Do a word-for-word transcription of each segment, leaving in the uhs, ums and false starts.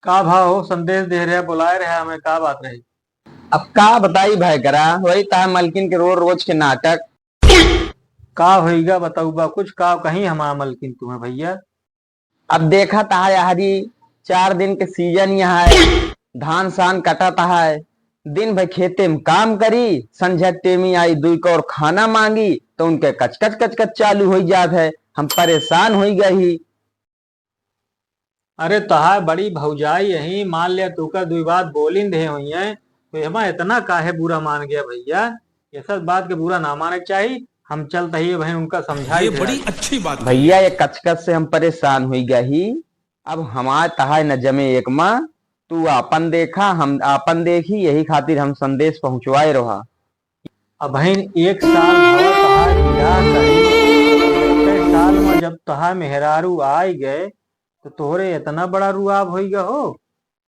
का भा हो, संदेश दे रहे, बुलाए रहे हमें, का बात रही? अब का बताई भाई करा, वही तहा मलकिन के रोज रोज के नाटक। का होइगा बतउबा कुछ, का कहीं हमार मलकिन तुम्हें भइया? अब देखा तहा यारी, चार दिन के सीजन यहाँ है, धान सान कटा तहा है, दिन भर खेते में काम करी, संझा टेमी आई दुई कौर खाना मांगी तो उनके कचकच कचकच चालू होइ जात है। हम परेशान होइ गए ही। अरे तहार बड़ी भौजाई यही, मान लिया तू का दुई बात बोलिन दे हुई है, तो एमा इतना काहे बुरा मान गया भइया? ये सब बात के बुरा ना माने के चाही। हम चलत ही बहन उनका समझाई ये थे बड़ी आज। अच्छी बात है। भइया ये कचकच से हम परेशान हुई गई। अब हमार तहार न जमे एक माँ, तू आपन देखा हम आपन देखी, यही खातिर हम संदेश पहुँचवाए रहा। अबहिन एक साल भवा तहार बियाह करी, एक साल में जब तहार मेहरारू आइ गए, तो तोहरे इतना बड़ा रुआब होइ गया हो,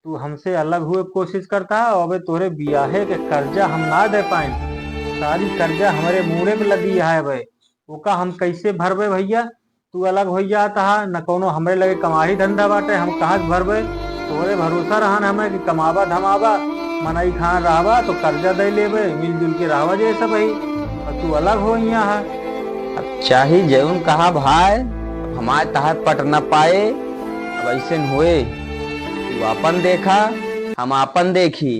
तू हमसे अलग हुए कोशिश करता है। और अबे तोहरे बियाहे के कर्जा हम ना दे पाए, सारी कर्जा हमरे मूड़े में लदी है बे, ओका हम कैसे भरबे भइया? तू अलग होइ जात हा, न कउनो हमरे लगे कमाही धंधा बाटे, हम कहाँ से भरबे? तोहरे भरोसा रहन हमें कि कमाबा धमाबा, मनई खान रहबा तो कर्जा दे लेबे, मिलजुल के रहबा जैसे भाई, और तू अलग हो यहाँ हा। अब चाही जौन कहा भाई, अब हमार तहार पट न पाए, अब ऐसे न होए, तू आपन देखा, हम आपन देखी।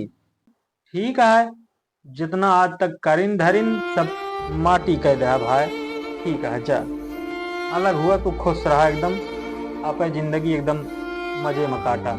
ठीक है, जितना आज तक करिन धरिन सब माटी कह दे भाई। ठीक है, जा अलग हुआ, तू खुश रहा एकदम, आपन जिंदगी एकदम मजे में काटा।